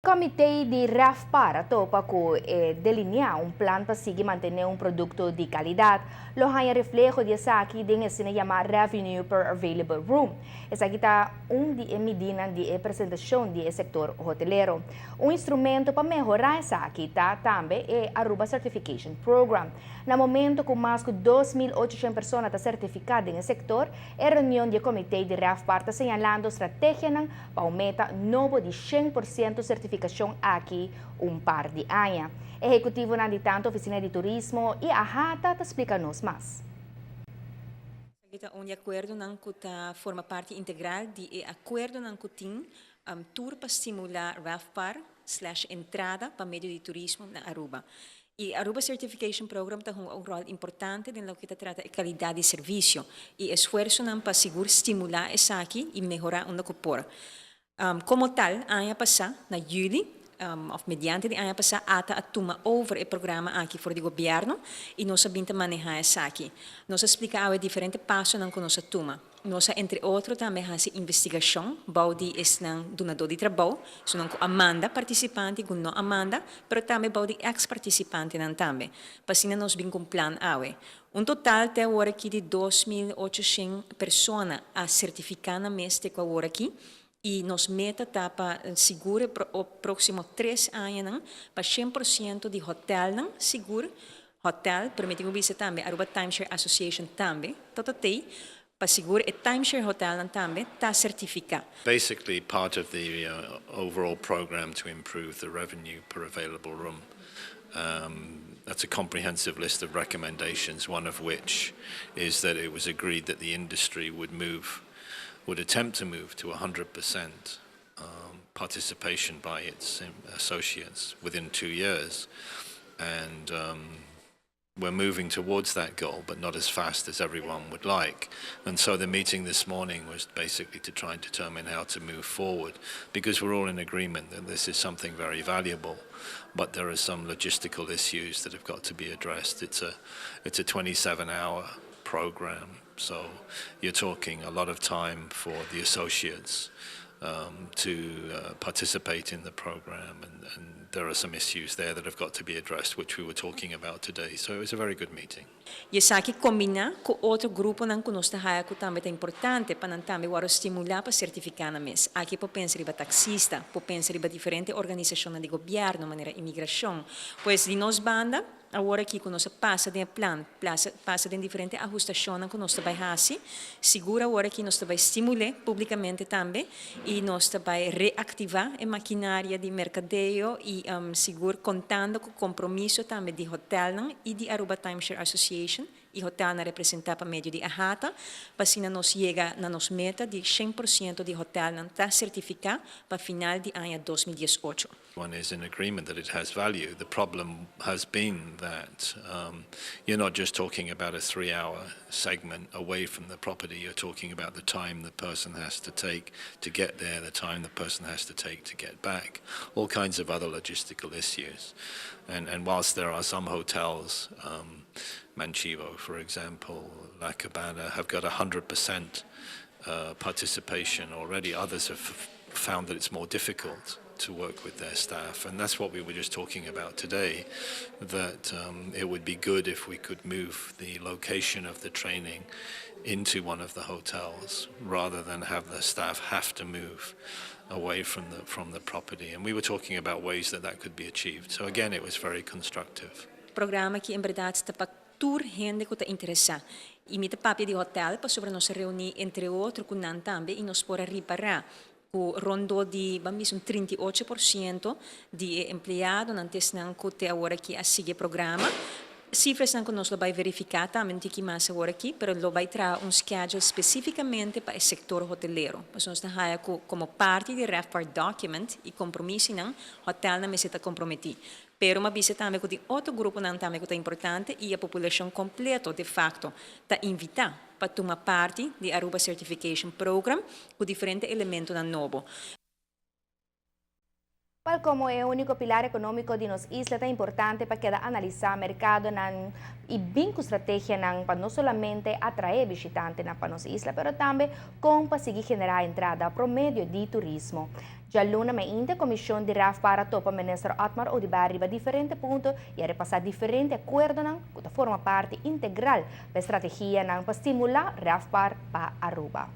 Comite di RevPAR a topa cu a delinea un plan pa sigui mantene un producto di calidad. Lo haya refleho di esaki den asina yama Revenue per Available Room. Esaki ta un di e medidanan di e presentacion di sector hotelero. Un instrumento pa mehora esaki ta tambe e Aruba Certification Program. Na momento cu mas di 2.800 persona ta certifica den e sector, e reunion di comite di RevPAR ta señalando estrategia pa un meta nobo di 100% certificacion aki un par di aña. Ehecutivo di tanto oficina di turismo y AHATA ta splica nos mas. Ta un acuerdonan cu ta forma parti integral di e acuerdonan cu tin tur pa stimula RevPAR/entrada pa medio di turismo na Aruba. E Aruba Certification Program tin un rol importante den loke ta trata e calidad di servicio y esfuersonan pa sigur stimula esaki y mehora unda cu por. Como tal, aña pasa, na juli, of mediante di aña pasa, ATA a tuma over e programa aki for di gobierno y nos a bin ta maneha esaki. Nos a splica e diferente pasonan cu nos a tuma. Nos a, entre otro, tambe haci investigacion, bou di esnan dunado di trabou, esnan cu a manda participante, cu no a manda, pero tambe bou di ex-participantenan tambe. Pa asina nos bin cu plan awe. Un total te awor aki di 2.800 persona a certifica nan mes te awor aki, y nos meta ta pa sigur e proximo 3 aña pa 100% di hotelnan sigur hotel, permiti mi bisa tambe Aruba Timeshare Association tambe, toto tey, pa sigur e timeshare hotelnan tambe ta certifica. Basically part of the overall program to improve the revenue per available room. That's a comprehensive list of recommendations, one of which is that it was agreed that the industry would attempt to move to 100% participation by its associates within 2 years. And we're moving towards that goal, but not as fast as everyone would like. And so the meeting this morning was basically to try and determine how to move forward, because we're all in agreement that this is something very valuable, but there are some logistical issues that have got to be addressed. It's a 27-hour program, so you're talking a lot of time for the associates to participate in the program, and there are some issues there that have got to be addressed, which we were talking about today. So it was a very good meeting. Y esaki combina cu otro gruponan cu nos ta haya cu tambe ta importante pa nan tambe wordo stimula pa certifica nan mes. Aki por pensa riba taxista, por pensa riba diferente organisacion di gobierno, manera inmigracion. Pues di nos banda, awor aki cu nos a pasa den plan, pasa den diferente ahustacion cu nos ta bay haci, sigur awor aki nos ta bay stimula publicamente tambe y nos ta bay reactiva e maquinaria di mercadeo y sigur contando cu compromiso tambe di hotel y di Aruba Timeshare Association y hotelnan representa pa medio di AHATA, pa asina nos yega na nos meta di 100% di hotelnan ta certifica pa final di aña 2018. One is in agreement that it has value. The problem has been that you're not just talking about a 3-hour segment away from the property, you're talking about the time the person has to take to get there, the time the person has to take to get back, all kinds of other logistical issues. And whilst there are some hotels, Manchivo, for example, La Cabana, have got 100% participation already, others have found that it's more difficult to work with their staff. And that's what we were just talking about today, that it would be good if we could move the location of the training into one of the hotels rather than have the staff have to move away from the property. And we were talking about ways that that could be achieved. So again, it was very constructive. Programa cu en berdad ta pa tur hende cu ta interesa. Y mi ta papia di hotel pasobra nos a reuni entre otro cu nan tambe y nos por a ripara cu rond di ban bisa un 38% di empleadonan ta esnan cu te awor aki a sigui e programa. Cifranan cu nos lo bay verifica tambe cu mas awor aki, pero lo bay traha un schedule specificamente pa e sector hotelero. Mas nos ta como parti di RevPAR document y compromisonan, hotelnan mester ta comprometi. Pero m'a bisa tambe cu tin otro gruponan tambe cu ta importante y e poblacion completo, de facto, ta invita pa tuma parti di Aruba Certification Program cu diferente elementonan nobo. Cual como e unico pilar economico di nos isla, ta importante pa keda analisa mercadonan y bin cu estrategianan pa no solamente atrae bishitantenan pa nos isla, pero tambe con pa sigui genera entrada pa medio di turismo. Dialuna mainta, Comision di RevPAR a topa Minister Otmar Oduber riba diferente punto y a repasa diferente acuerdonan cu ta forma parti integral di e strategianan pa stimula RevPAR pa Aruba.